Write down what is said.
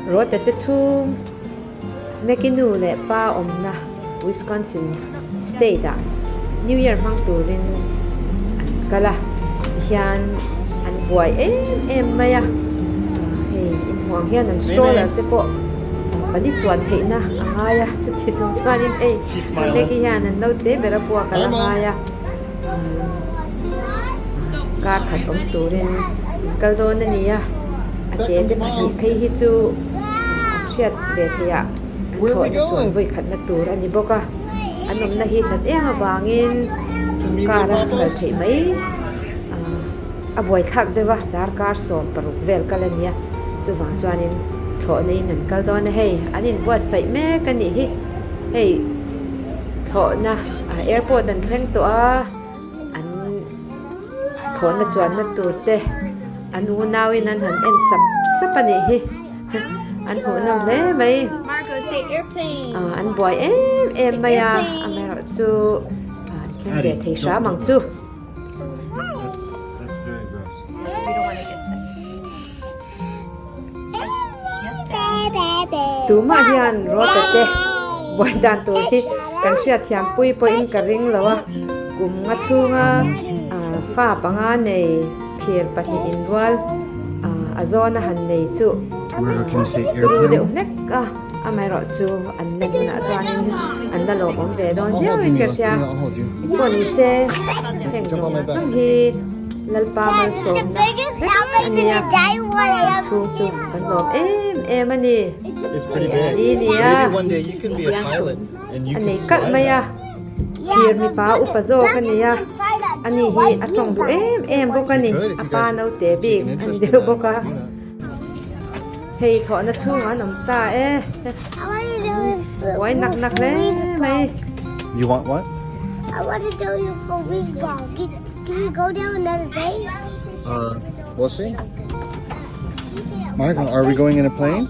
Rawte te chhung Meki nu leh pa awmna Wisconsin state ah New Year hmang turin an kal a, tihian an buai em em mai a, hei inhmuh ang hian an stroller te pawh pali chuan theihna a ngai a, chuti chung chuanin hei Meki hian an naute ber a puak a la ngai a. Kar khat awm turin an kal dawn a ni a, a te te pahnih phei hi chu an hriat ve theih ah an thlawhna chuan vawi khatna tur a ni bawk a, an awmna hi hlat em avangin car a kal theih mai a buaithlak deuh a, darkar 16 vel kal a ni a, chuvang chuanin thlawhna in an kal dawn a hei, an inbuatsaih mek a nih hi hei thlawhna. Airport an thleng tawh a, an thlawhna chuanna tur te an unauin an han en sap sap a nih hi an hmuhnawm hle mai an buai em em mai a amaherawhchu an thleng ve thei hram ang chu. Tumah hian Rota te buai dan tur hi kan hriatthiam pui pawhin ka ring lo a, kum nga chhunga fa panga nei phir pahnih inrual a zawna han nei chu turu deuh hlek a, amaherawhchu an la hunah chuanin an la lawmawm ve dawn viauin ka hria. Engpawh ni se heng zawng zawng hi. Lalpa malsawmna vek a nia, kan chhung chu kan lawm em em a ni. Hei a ni nia, biangsum a nei kalh mai a, thir mipa upa zawk a nia, ani hi a tawng duh em em bawk a ni, a pa naute bik a ni deuh bawk a. Hei thlawhna chhungah an awm ta e, an buai nak nak hle mai. Can we go down another day? Uh, we'll see. Michael, are we going in a plane?